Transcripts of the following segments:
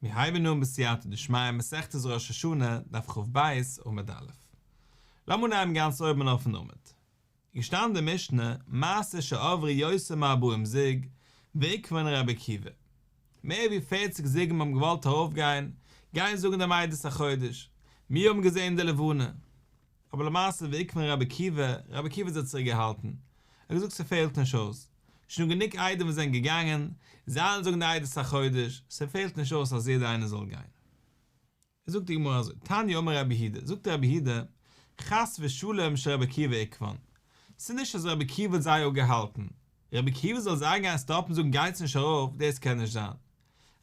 מיר הייבן אן בסייעתא דשמיא מסכת ראש השנה, דף כ"ב, עמוד א'. לאמיר אנהייבן גאנץ אויבן אויפן עמוד. געשטאנען אין די משנה, מעשה שעברו יותר מארבעים זוג, ועיכבן רבי עקיבא. מער ווי פערציג זוגים האבן געוואלט ארויפגיין, גיין זאגן דעם עדות החודש, מיר האבן געזען די לבנה. אבער למעשה ועיכבן רבי עקיבא, רבי עקיבא האט זיי צוריק געהאלטן, ער האט געזאגט ס'פעלט נישט אויס, שוין דא גענוג עדים וואס זענען געגאנגען, זיי וועלן זאגן די עדות החודש, ס'פעלט נישט אויס אז יעדער איינער זאל גיין. זאגט די גמרא אזוי, תניא אמר רבי יהודה, זאגט רבי יהודה, חס ושלום שרבי עקיבא עיכבן, ס'איז נישט אז רבי עקיבא האט זיי אפגעהאלטן, רבי עקיבא זאל זיי גיין סטאפן זאגן גייטס נישט ארויף, דאס קען נישט זיין,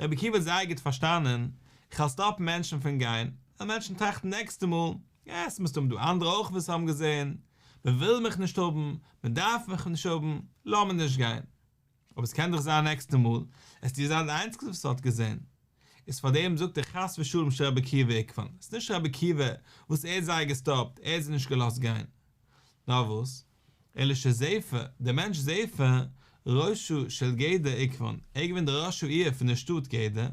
רבי עקיבא האט זייער גוט פארשטאנען, איך וועל סטאפן מענטשן פון גיין, וועלן מענטשן טראכטן נעקסטע מאל, אה, ס'איז מסתם דא אנדערע אויך וואס האבן געזען, מען וויל מיך נישט האבן, מען דארף מיך נישט האבן, לאמיר נישט גיין. אבער עס קען דאך זיין נעקסטע מאל, עסטו זיין די איינציגסטע וואס האט געזען. איז פאר דעם זאגט ער חס ושלום שרבי עקיבא עיכבן, ס'איז נישט רבי עקיבא וואס ער האט זיי געסטאפט, ער האט זיי נישט געלאזט גיין. נאר וואס? אלא שזפר, דער מענטש זפר, ראשה של גדר עיכבן, ער איז געווען דער ראש העיר פון דער שטאט גדר,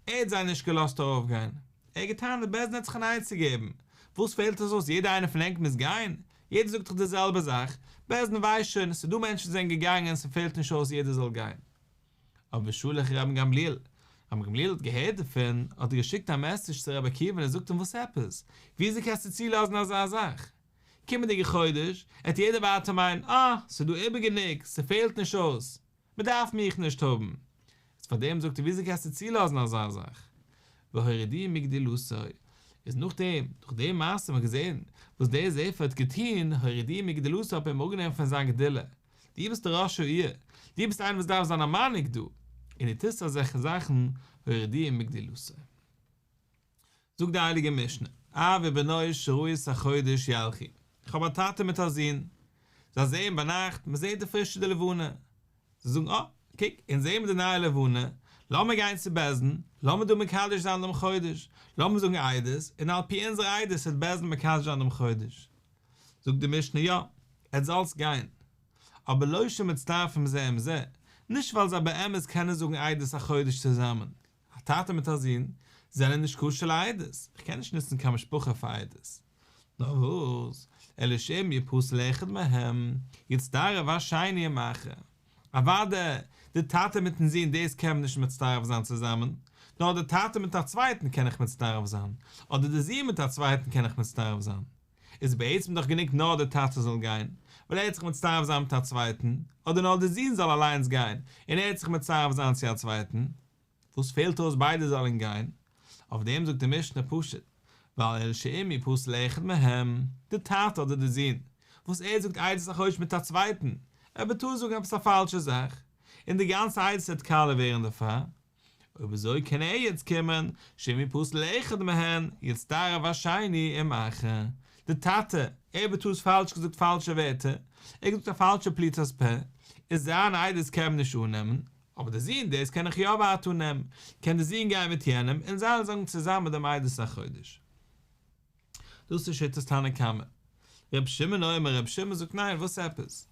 ער האט זיי נישט געלאזט ארויפגיין, ער האט געטענה'ט בית דין וועט זיך אן עצה געבן, וואס פעלט עס אויס יעדער איינער פון ענק מוז גיין, יעדער זאגט דאך די זעלבע זאך, בית דין ווייסט שוין, ס'איז דא מענטשן וואס זענען געגאנגען, ס'פעלט נישט אויס יעדער זאל גיין. אבער ושלח רבן גמליאל, רבן גמליאל האט געהערט דערפון, האט ער געשיקט א מעסעדזש צו רבי עקיבא און ער זאגט אים וואס עפעס, וויאזוי קענסטו צולאזן אזא זאך? קומענדיגע חודש עט יעדער ווייטער מיינען אה, ס'איז דא איבער גענוג, ס'פעלט נישט אויס, מ'דארף מיך נישט האבן. איז פאר דעם זאגט ער וויאזוי קענסטו צולאזן אזא זאך? והורידוהו מגדולתו, איז נאכדעם, נאך די מעשה האט מען געזען וואס דער זפר האט געטון, הורידוהו מגדולתו האט מען אים אראפגענומען פון זיין גדולה, דו ביסט דער ראש העיר, דו ביסט איינער וואס דארף זיין א מנהיג דא, און דו טוסט אזעלכע זאכן, הורידוהו מגדולתו. זאגט די הייליגע משנה, אב ובנו שראו את החודש ילכו, איך האב א טאטע מיט א זון, זיי זעען ביינאכט, מען זעט די פרישע די לבנה, זיי זאגן, אה, קוק, אונז זעען מיר די נייע לבנה, לאמיר גיין צו בית דין, לאמיר דא מקדש זיין דעם חודש, לאמיר זאגן עדות, און על פי אונזער עדות וועט בית דין מקדש זיין דעם חודש. זאגט די משנה, יא, עטס זאלטס גיין, אבער לא שמצטרפים זה עם זה, נישט ווייל זיי באמת קענען זאגן עדות החודש צוזאמען, א טאטע מיט א זון זענען נישט כשר לעדות, איך קען נישט נוצן קיין משפחה פאר עדות. נאר וואס, אלא שאם יפסל אחד מהם, יצטרף השני עם אחר. אוודאי, די טאטע מיטן זון דאס קען מען נישט מצטרף זיין צוזאמען, נאר די טאטע מיט א צווייטן קען איך מצטרף זיין, אדער די זון מיט א צווייטן קען איך מצטרף זיין. איז בעצם דאך גענוג נאר די טאטע זאל גיין, ווייל ער העט זיך מצטרף זיין מיט א צווייטן, אדער נאר די זון זאל אליינס גיין, און ער העט זיך מצטרף זיין צו א צווייטן. וואס פעלט אויס ביידע זאלן גיין? אויף דעם זאגט די משנה פשוט, ווייל אלא שאם יפסל אחד מהם, די טאטע אדער די זון, וואס ער זאגט עדות החודש מיט א צווייטן, ער בטעות זאגן עפעס א פאלשע זאך, און די גאנצע עדות וועט קאליע ווערן דערפאר, אויב אזוי קען ער יעצט קומען, שאם יפסל אחד מהן, יצטרף השני עם אחר. די טאטע, ער האט בטעות פאלש געזאגט פאלשע ווערטער, ער האט געזאגט א פאלשע פליטת פה, איז זיין עדות קען מען נישט אננעמען, אבער די זון דאס קען איך יא ווייטער אננעמען, קען די זון גיין מיט יענעם און זיי זאגן צוזאמען דעם עדות החודש. דאס איז שיטת תנא קמא. ר' שמעון אומר, ר' שמעון זאגט ניין, וואס עפעס?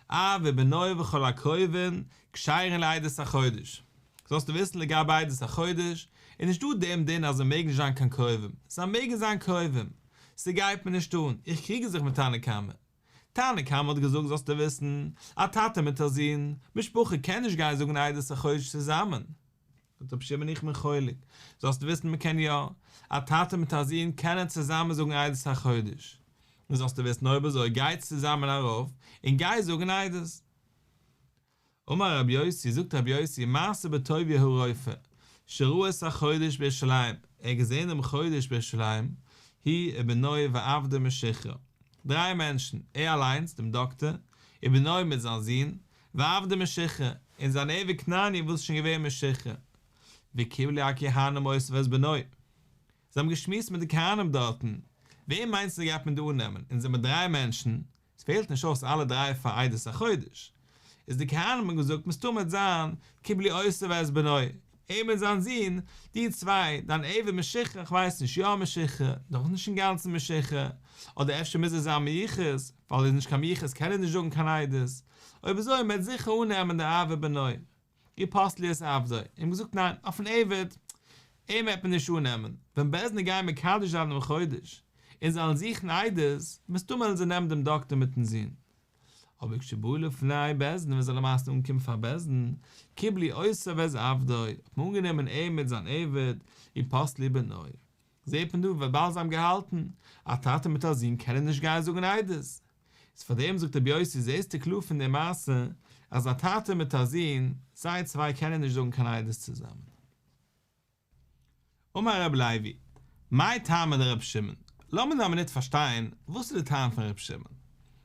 אב ובנו וכל הקרובין כשרין לעדות החודש. זאלסטו וויסן לגבי עדות החודש, איז נישט דא דעם דין אז זיי מעגן נישט זיין קיין קרובים, זיי מעגן זיין קרובים, ס'גייט מיר נישט אן, איך קריג זיך מיט תנא קמא. תנא קמא האט געזאגט זאלסטו וויסן, א טאטע מיט א זון, משפחה קען נישט גיין זאגן עדות החודש צוזאמען. זאגט רבי שמעון איך בין חולק, זאלסט וויסן מען קען יא, א טאטע מיט א זון קענען צוזאמען זאגן עדות החודש, און זאלסטו וויסן אויב אזוי גייטס צוזאמען ארויף און גיי זאגן עדות. אמר רבי יוסי, זאגט רבי יוסי, מעשה בטוביה הרופא, שראה את החודש בירושלים, ער האט געזען דעם חודש בירושלים, הוא ובנו ועבדו משוחרר, דריי מענטשן, ער אליינס, דעם דאקטער, ובנו מיט זיין זון, ועבדו משוחרר, און זיין עבד כנעני וואס איז שוין געווען משוחרר. וקיבלו הכהנים אותו ואת בנו. זיי האבן געשמועסט מיט די כהנים דארטן, וועם מיינסטו גייט מען דא אננעמען, אונז זעמער דריי מענטשן, עס פעלט נישט אויס אלע דריי פאר עדות החודש. איז די כהנים האבן געזאגט מסתמא וועט זיין קיבלו אותו ואת בנו, ער מיט זיין זון, די צוויי, דיין עבד משוחרר, כ'ווייס נישט, יא משוחרר, נאך נישט אינגאנצן משוחרר, אדער אפשר מוז ער זיין מיוחס, ווייל ער איז נישט קיין מיוחס קען ער נישט זאגן קיין עדות, אויב אזוי מ'וועט זיכער אננעמען די אב ובנו. ופסלו את עבדו, און געזאגט ניין, אויפן עבד. אים וועט מען נישט אננעמען, ווען בית דין גייען מקדש זיין דעם חודש, און זיי וועלן זוכן עדות, מסתמא וועלן זיי נעמען דעם דאקטער מיטן זון. אבער כשבאו לפני בית דין ווען זיי למעשה אנגעקומען פאר בית דין, קיבלו אותו ואת עבדו, האט מען אנגענומען אים מיט זיין עבד, ופסלו בנו. זעט מען דא וויבאלד זיי האבן געהאלטן, א טאטע מיט א זון קענען נישט גיין זאגן עדות. איז פאר דעם זאגט רבי יוסי זעסטו קלאר פון די מעשה אז א טאטע מיט א זון, זיי צוויי קענען נישט זאגן קיין עדות צוזאמען. אמר רבי לוי, מאי טעמא דרבי שמעון, לאמיר נאר א מינוט פארשטיין, וואס איז די טעם פון רבי שמעון?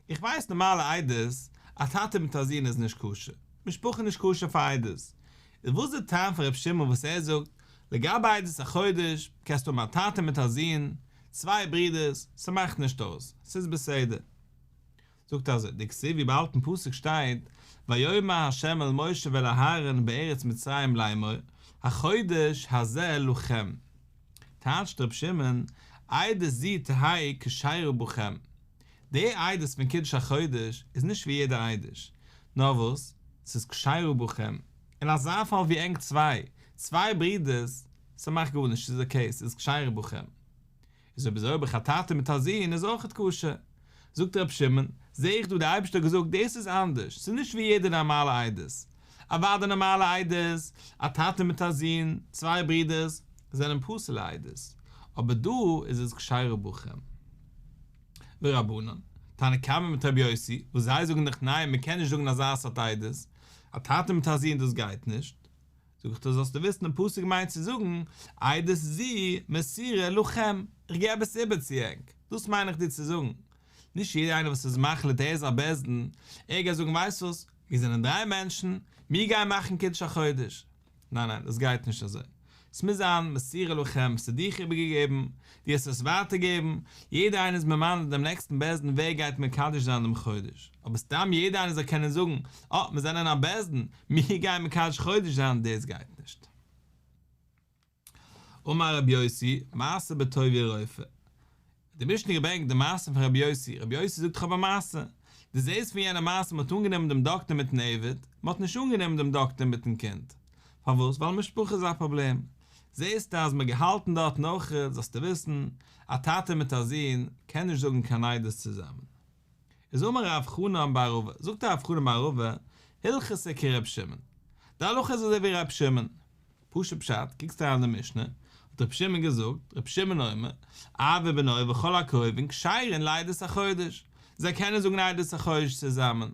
איך ווייס נארמאלע עדות, א טאטע מיט א זון איז נישט כשר, משפחה איז נישט כשר פאר עדות, איז וואס איז די טעם פון רבי שמעון וואס ער זאגט, לגבי עדות החודש, קענסטו האבן א טאטע מיט א זון, צוויי ברידערס, ס'מאכט נישט אויס, ס'איז בסדר. זאגט אזוי, דכתיב וויבאלד אין פסוק שטייט ויאמר ה' אל משה ואל אהרן בארץ מצרים לאמור החודש הזה לכם, טייטשט ר' שמעון, עדות זו תהא כשרה בכם, די עדות פון קידוש החודש איז נישט ווי יעדע עדות, נאר וואס ס'איז כשרה בכם, אין אזא פאל ווי ענק צוויי, צוויי ברידערס, ס'מאכט גארנישט, ס'איז אקעי, ס'איז כשרה בכם. איז אויב אזוי אויב איך א טאטע מיט א זון איז אויכעט כשר. זאגט ר' שמעון, זעה איך דא די אייבערשטער האט געזאגט דאס איז אנדערש, ס'איז נישט ווי יעדע נארמאלע עדות. אוודאי נארמאלע עדות, א טאטע מיט א זון, צוויי ברידערס, זענען פסול'ע עדות, אבער דא איז עס כשרה בכם. ורבנן, תנא קמא מיט רבי יוסי, וואס זיי זאגן דאך ניין מ'קען נישט זאגן אזא סארט עדות, א טאטע מיט א זון דאס גייט נישט. זאג איך דיר זאלסטו וויסן דער פסוק מיינט צו זאגן עדות זו מסורה לכם, איך געב עס איבער צו ענק, דאס מיין איך דיר צו זאגן, נישט יעדער איינער וואס איז מחליט ער איז א בית דין, ער גייט זאגן ווייסט וואס, מיר זענען דריי מענטשן, מיר גייען מאכן קידוש החודש, ניין ניין דאס גייט נישט אזוי, עס מוז זיין מסורה לכם, עס איז דיך איבערגעגעבן, דו האסט עס ווייטער געבן, יעדער איינער איז ממנה דעם נעקסטן בית דין ווער גייט מקדש זיין דעם חודש, אבער סתם יעדער איינער זאל קענען זאגן, אה, מיר זענען א בית דין, מיר גייען מקדש חודש זיין, דאס גייט נישט. אמר רבי יוסי, מעשה בטוביה רופא. די משנה געברענגט די מעשה פון רבי יוסי, רבי יוסי זאגט איך האב א מעשה, דו זעסט פון יענע מעשה מען האט אנגענומען דעם דאקטער מיטן עבד, מען האט נישט אנגענומען דעם דאקטער מיטן קינד, פארוואס? ווייל משפחה איז א פראבלעם, זעסטו אז מען האט געהאלטן דארטן אויכעט, זאלסטו וויסן, א טאטע מיט א זון קען נישט זאגן קיין עדות צוזאמען. איז אמר רב חנן בר רבא, זאגט רב חנן בר רבא, הלכתא כר' שמעון, די הלכה איז אזוי ווי ר' שמעון, פשוט פשט, קוקסט אריין אין די משנה, האט ר' שמעון געזאגט, ר' שמעון אומר, אב ובנו וכל הקרובין כשרין לעדות החודש, זיי קענען זאגן עדות החודש צוזאמען.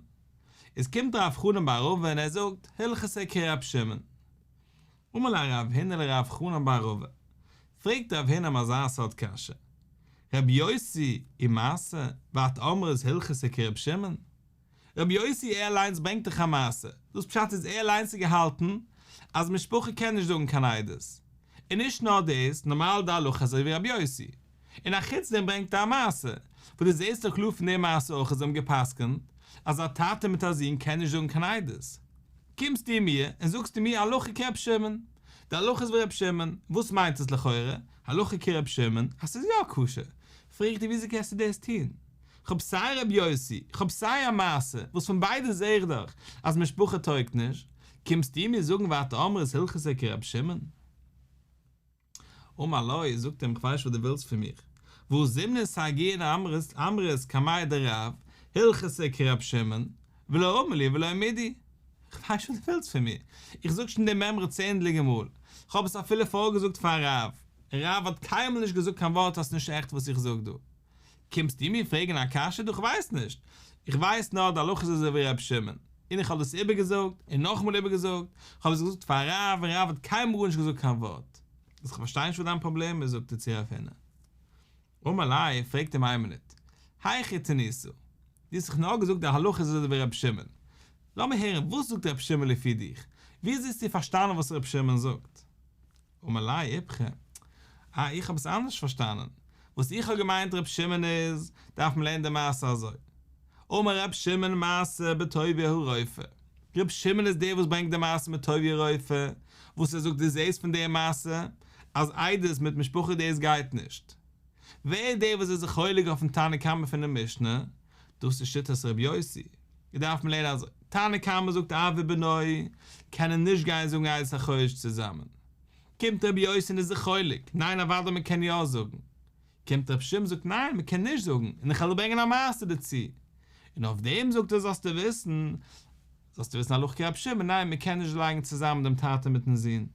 איז קומט רב חנן בר רבא און ער זאגט, הלכתא כר' שמעון. אמר ליה רב הונא לרב חנן בר רבא, פרעגט רב הונא אים אזא סארט קשיא, רבי יוסי ומעשה, ואת אמרת הלכתא כר' שמעון? רבי יוסי ער אליינס ברענגט דאך א מעשה, דאס פשט איז ער אליינס האט געהאלטן אז משפחה קען נישט זאגן קיין עדות, און נישט נאר דאס, נארמאל די הלכה אזוי ווי רבי יוסי, און א חוץ דעם ברענגט ער א מעשה, וואס דו זעסט דאך קלאר פון די מעשה אויך אז זיי האבן גע'פסק'נט אז א טאטע מיט א זון קען נישט זאגן קיין עדות. קומסטו מיר און זאגסטו מיר הלכה כר' שמעון, די הלכה איז ווי ר' שמעון, וואס מיינט עס לכאורה? הלכה כר' שמעון אז ס'איז יא כשר, פרעג איך דיר וויאזוי קענסטו דאס טון? כ'האב סיי ר' יוסי, כ'האב סיי א מעשה, וואס פון ביידע זעה איך דאך אז משפחה טויגט נישט, קומסטו מיר זאגן ואת אמרת הלכתא כר' שמעון? אמר לו, זאגט אים, כ'ווייס נישט וואס דו ווילסט פון מיך, והא זימנין סגי אמרת אמרת קמיה דרב, הלכתא כר' שמעון, ולא אמר לי ולא מידי. כ'ווייס נישט וואס דו ווילסט פון מיר, איך זאג שוין די מימרא צענדליגע מאל, כ'האב עס אפילו פארגעזאגט פאר רב, און רב האט קיינמאל נישט געזאגט קיין ווארט אז ס'נישט עכט וואס איך זאג דא. קומסטו מיר פרעגן א קשיא דא? כ'ווייס נישט, איך ווייס נאר די הלכה איז אזוי ווי ר' שמעון, און איך האב דאס איבערגעזאגט און נאכאמאל איבערגעזאגט, כ'האב עס געזאגט פאר רב און רב האט קיינמאל גארנישט געזאגט קיין ווארט, איז כ'פארשטיי נישט וואס דיין פראבלעם איז זאגט ער צו רב הונא. אמר ליה, פרעגט אים איין מינוט, היכי תנית? דו האסט דאך נאר געזאגט די הלכה איז אזוי ווי ר' שמעון, לאמיר הערן וואס זאגט ר' שמעון לפי דיך, וויאזוי האסטו פארשטאנען וואס ר' שמעון זאגט? אמר ליה איפכא, אה איך האב עס אנדערש פארשטאנען, וואס איך האב געמיינט ר' שמעון איז, דארף מען לערנען די מעשה אזוי, אמר ר' שמעון מעשה בטוביה הרופא, ר' שמעון איז דער וואס ברענגט די מעשה מיט טוביה הרופא, וואס ער זאגט דו זעסט פון די מעשה אז עדות מיט משפחה דאס גייט נישט. ווער איז דער וואס איז זיך חולק אויפן תנא קמא פונעם משנה? דאס איז שיטת ר' יוסי, דארף מען לערנען אזוי, תנא קמא זאגט אב ובנו קענען נישט גיין זאגן עדות החודש צוזאמען. קומט רבי יוסי און איז זיך חולק, ניין אוודאי מען קען יא זאגן. קומט רבי שמעון זאגט ניין מען קען נישט זאגן, און איך וועל ברענגען א מעשה דערצו. און אויף דעם זאגט ער זאלסטו וויסן, זאלסטו וויסן הלכה כרבי שמעון, ניין מען קען נישט לייגן צוזאמען דעם טאטע מיטן זון.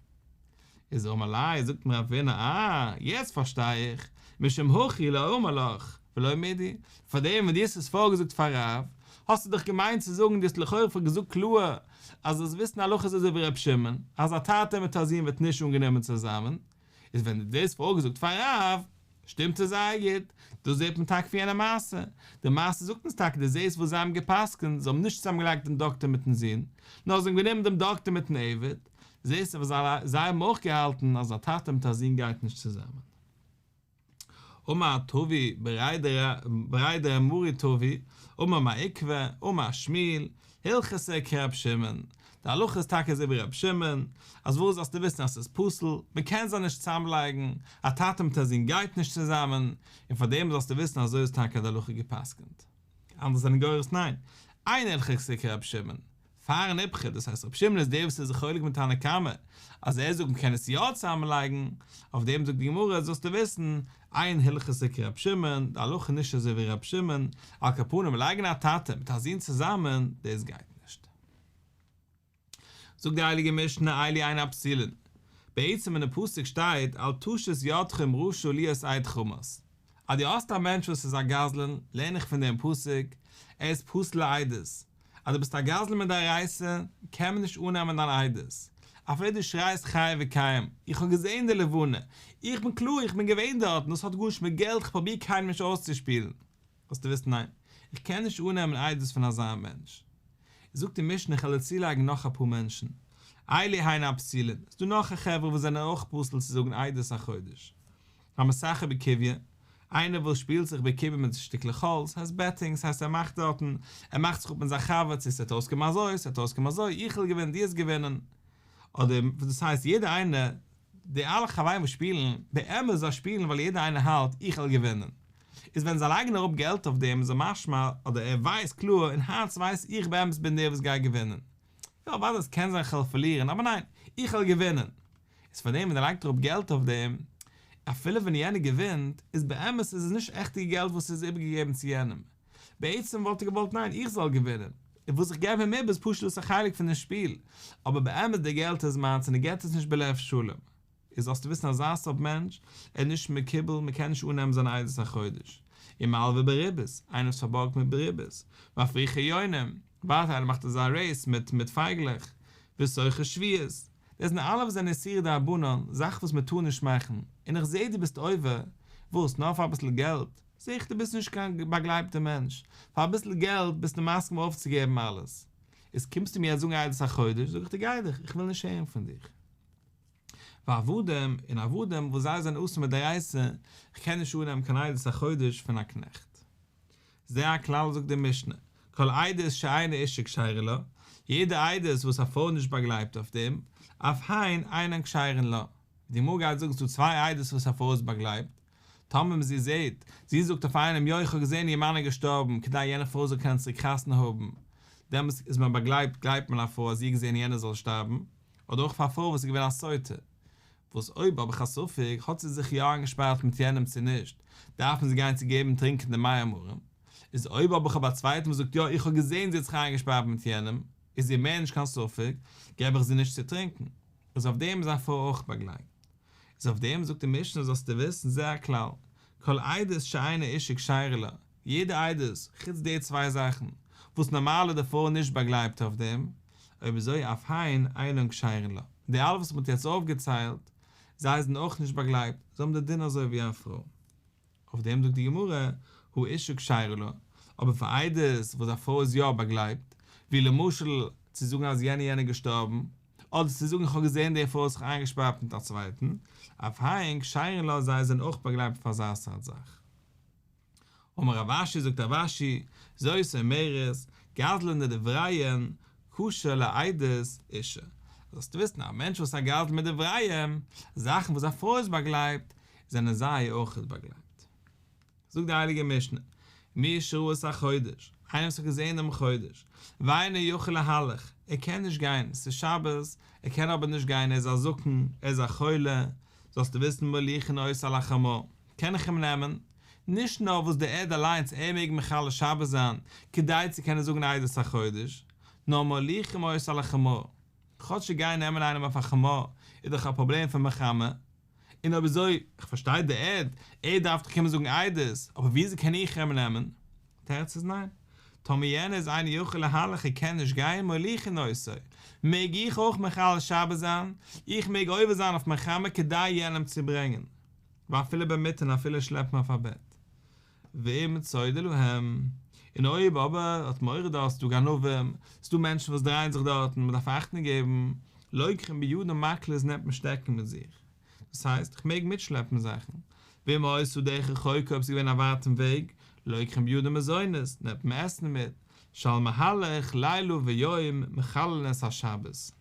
איז אמר ליה, זאגט אים רב הונא, אה, יעצט פארשטיי איך, משום הכי לא אמר לך, ולא מידי, פארדעם ווען דו האסט עס פארגעזאגט פאר רב, האסטו דאך געמיינט צו זאגן, דו האסט לכאורה געזאגט קלאר, אז זאלסט וויסן הלכה איז אזוי ווי ר' שמעון, אז א טאטע מיט א זון ווערט נישט אנגענומען צוזאמען, איז ווען דו האסט דאס פארגעזאגט פאר רב, שטימט עס זייער גוט, דאס זעט מען טאקע פון יענע מעשה, די מעשה זאגט אונז טאקע דו זעסט וואס זיי האבן גע'פסק'נט, זיי האבן נישט צוזאם געלייגט דעם דאקטער מיטן זון, נאר זיי האבן גענומען דעם דאקטער מיטן עבד, זעסטו וואס זיי האבן אויך געהאלטן אז א טאטע מיט א זון גייט נישט צוזאמען. אמר טבי בריה דמרי טבי, אמר מר עוקבא, אמר שמואל, הלכתא כר' שמעון, די הלכה איז טאקע אזוי ווי ר' שמעון, אז וואס זאלסטו וויסן אז ס'איז פסול, מ'קען זיי נישט צוזאמלייגן, א טאטע מיט א זון גייט נישט צוזאמען, און פאר דעם זאלסטו וויסן אזוי איז טאקע די הלכה גע'פסק'נט. אנדערע זענען גורס ניין, אין הלכתא כר' שמעון, פארן איפכא, דאס הייסט ר' שמעון איז דער וואס איז זיך חולק מיט תנא קמא, אז ער זאגט מ'קען עס יא צוזאמלייגן, אויף דעם זאגט די גמרא זאלסטו וויסן, אין הלכתא כר' שמעון, די הלכה איז נישט אזוי ווי ר' שמעון, על כל פנים לייגן א טאטע מיט א זון צוזאמען, דאס גייט נישט. זאגט די הייליגע משנה אלו הן הפסולין, בעצם אין די פסוק שטייט אל תשת ידך עם רשע להיות עד חמס, אז דו האסט א מענטש וואס איז א גזלן, לערן איך פון דעם פסוק, ער איז פסול לעדות, אז דו ביסט א גזלן מדאורייתא, קען מען נישט אננעמען דיין עדות, אפילו דו שרייסט חי וקיים, איך האב געזען די לבנה, איך בין קלאר איך בין געווען דארטן, דאס האט גארנישט מיט געלט, איך פרוביר קיינעם נישט אויסצושפילן. זאלסטו וויסן ניין, איך קען נישט אננעמען עדות פון אזא מענטש. זאגט די משנה איך וועל דיר צולייגן נאך אפאר מענטשן, אלו הן הפסולין, ס'איז דא נאך א חברה וואס זענען אויך פסול צו זאגן עדות החודש. המשחק בקוביא, איינער וואס שפילט זיך בקוביא מיט שטיקלעך האלץ, הייסט בעטינג, ס'הייסט ער מאכט דארטן, ער מאכט זיך אפ מיט זיין חבר צו ס'וועט אויסקומען אזוי, ס'וועט אויסקומען אזוי, איך וועל געווינען, דו וועסט געווינען. אדער דאס הייסט יעדער איינער, די אלע חברים וואס שפילן, באמת זיי שפילן ווייל יעדער איינער האלט איך וועל געווינען. איז ווען זיי לייגן אראפ געלט אויף דעם איז משמע אדער ער ווייסט קלאר אין הארץ ווייס איך באמת בין דער וואס גייט געווינען. יא אוודאי עס קען זיין כ'וועל פארלירן אבער ניין, איך וועל געווינען. איז פאר דעם ווען ער לייגט אראפ געלט אויף דעם, אפילו ווען יענער געווינט, איז באמת איז עס נישט עכטיגע געלט וואס איז איבערגעגעבן צו יענעם. בעצם וואלט ער געוואלט ניין איך זאל געווינען, און וואס איך געב אים איבער איז פשוט דאס א חלק פון די שפיל, אבער באמת די געלט איז מיינס און ער געבט עס נישט בלב שלם. איז זאלסטו וויסן אזא סארט מענטש איז נישט מקובל, מען קען נישט אננעמען זיין עדות החודש. ומלווה בריבית, איינער וואס פארבארגט מיט בריבית, מפריחי יונים, ווייטער איינער מאכט אזא רעיס מיט מיט פייגלעך, וסוחר שבועות, דאס זענען אלע וואס זענען איסורי דרבנן, זאכן וואס מען טאר נישט מאכן, און איך זעה דו ביסט עובר, וואס, נאר פאר אביסל געלט, זעה איך דו ביסט נישט קיין באגלייבטער מענטש, פאר אביסל געלט ביסטו מסכים אויפצוגעבן אלעס, איז קומסטו מיר יעצט זאגן עדות החודש, זאג איך דיר גיי דיך, איך וויל נישט הערן פון דיך. ועבדים, און עבדים וואס זיי זענען אסור מדאורייתא, איך קען נישט אננעמען קיין עדות החודש פון א קנעכט. זה הכלל זאגט די משנה, כל עדות שאין האשה כשרה לה, יעדע עדות וואס א פרוי איז נישט באגלייבט אויף דעם, אף הן אינן כשרין לה. די גמרא גייט זאגן ס'דא צוויי עדות וואס א פרוי איז באגלייבט, טאמער זי זעט, זי זאגט אויף איינעם יא איך האב געזען איר מאן איז געשטארבן כדי יענע פרוי זאל קענען צוריק חתונה האבן, דעמאלטס איז מען באגלייבט גלייבט מען א פרוי אז זי האט געזען יענער זאל שטארבן, אדער אויך פאר א פרוי וואס איז געווען א סוטה, וואס אויב האב איך א ספק האט זי זיך יא איינגעשפארט מיט יענעם צו נישט, דארף מען זי גיין צו געבן טרינקען די מי המרים, איז אויב האב איך אבער א צווייטן וואס זאגט יא איך האב געזען זי האט זיך איינגעשפארט מיט יענעם, איז איר מער נישט קיין ספק, געב איך זי נישט צו טרינקען, איז אויף דעם איז א פרוי אויך באגלייבט. איז אויף דעם זאגט די משנה זאלסטו וויסן זה הכלל, כל עדות שאין האשה כשרה לה, יעדע עדות, חוץ די צוויי זאכן, וואס נארמאל איז די פרוי נישט באגלייבט אויף דעם, אויב אזוי אף הן אינן כשרין לה, די אלע וואס מ'האט יעצט אויפגעציילט, זיי זענען אויך נישט באגלייבט, זיי האבן די דין אזוי ווי א פרוי. אויף דעם זאגט די גמרא, האשה כשרה לה, אבער פאר עדות וואס א פרוי איז יא באגלייבט, ווי למשל צו זאגן אז יענער יענער געשטארבן, אדער צו זאגן איך האב געזען די פרוי האט זיך איינגעשפארט מיט א צווייטן, אף הן כשרין לה זיי זענען אויך באגלייבט פאר אזא סארט זאך. אמר רב אשי זאגט רב אשי, זאת אומרת, גזלן דדבריהן, כשר לעדות אשה. זאלסטו וויסן א מענטש וואס איז א גזלן מיט דבריהם, זאכן וואס א פרוי איז באגלייבט, זענען זיי אויך באגלייבט. זאגט די הייליגע משנה, מי שראה את החודש, איינער וואס האט געזען דעם חודש, ואינו יכול להלך, ער קען נישט גיין, ס'איז שבת, ער קען אבער נישט גיין, ער איז א זקן, ער איז א חולה, זאלסטו וויסן מוליכין אותו על החמור, קען איך אים נעמען, נישט נאר וואס דער עד אליינס ער מעג מחלל שבת זיין כדי צו קענען זאגן עדות החודש, נאר מוליכין אותו על החמור, כאטש צו גיין נעמען איינעם אויף א חמור איז דאך א פראבלעם פון מחמה, און אויב אזוי, איך פארשטיי די עד, ער דארף דאך קומען זאגן עדות, אבער וויאזוי קען איך אים נעמען? תירוץ איז ניין. טאמער יענער איז אינו יכול להלך ער קען נישט גיין מוליכין אותו, מעג איך אויך מחלל שבת זיין, איך מעג עובר זיין אויף מחמה כדי יענעם צו ברענגען, ואפילו במטה און אפילו שלעפן אויף א בעט. ואם צודה להם, און אויב אבער האט מורא דארט ס'דא גנבים, ס'דא מענטשן וואס דרייען זיך דארטן, מ'דארף אכטונג געבן, לוקחים בידם מקלות נעמט מען שטעקן מיט זיך, דאס הייסט, איך מעג מיטשלעפן זאכן, ואם היתה דרך רחוקה אויב ס'איז געווען א ווייטן וועג, לוקחים בידם מזונות, נעמט מען עסן מיט, שעל מהלך לילה ויום מחללין את השבת.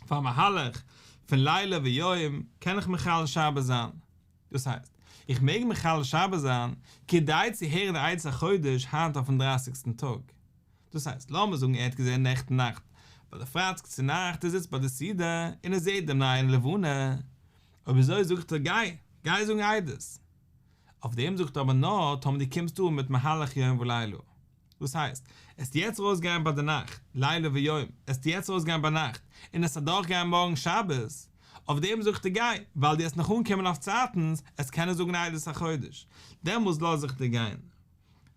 פאר מהלך פון לילה ויום קען איך מחלל שבת זיין. דאס הייסט, איך מעג מחלל שבת זיין כדי צו הערן די עדות החודש היינט אויפן דרייסיגסטן טאג. דאס הייסט, לאמיר זאגן ער האט געזען נעכטן נאכט ביי די פרייטאג צו נאכט, ער זיצט ביי די סעודה און ער זעט דעם נייעם לבנה, אויב אזוי זאגט ער גיי, גיי זאגן עדות. אויף דעם זאגט ער אבער נאר טאמער דו קומסט אן מיט מהלך יום ולילה. דאס הייסט, עסט יעצט ארויסגיין ביי די נאכט, לילה ויום, עסט יעצט ארויסגיין ביינאכט, און עסט אדורכגיין מארגן שבת, אויף דעם זאגט ער גיי, ווייל דו עסט נאך אנקומען אויף צייטנס, עסט קענען זאגן עדות החודש, דעמאלס לאז איך דיר גיין.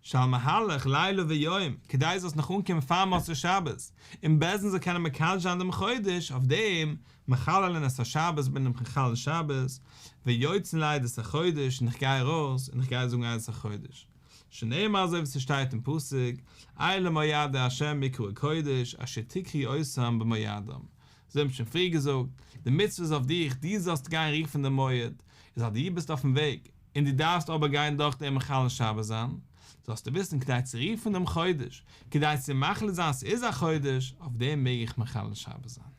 שעל מהלך לילה ויום, כדי זאלסט נאך אנקומען פאר מוצאי שבת, און בית דין זאל קענען מקדש זיין דעם חודש, אויף דעם, מחללין את השבת בין איך מחלל שבת, ויוצאין לעדות החודש, און איך גיי ארויס, און איך גיי זאגן עדות החודש. שנאמר אזוי ווי ס'שטייט אין פסוק, אלה מועדי ה' מקראי קודש אשר תקראו אותם במועדם. אזוי האבן שוין פריער געזאגט, די מצוה איז אויף דיך, דו זאלסט גיין רופן דעם מועד, איז אז דו ביסט אויפן וועג, און דו דארפסט אבער גיין דורך דעם מחלל שבת זיין, זאלסטו וויסן כדי צו רופן דעם חודש, כדי צו מחליט זיין ס'איז א חודש, אויף דעם מעג איך מחלל שבת זיין.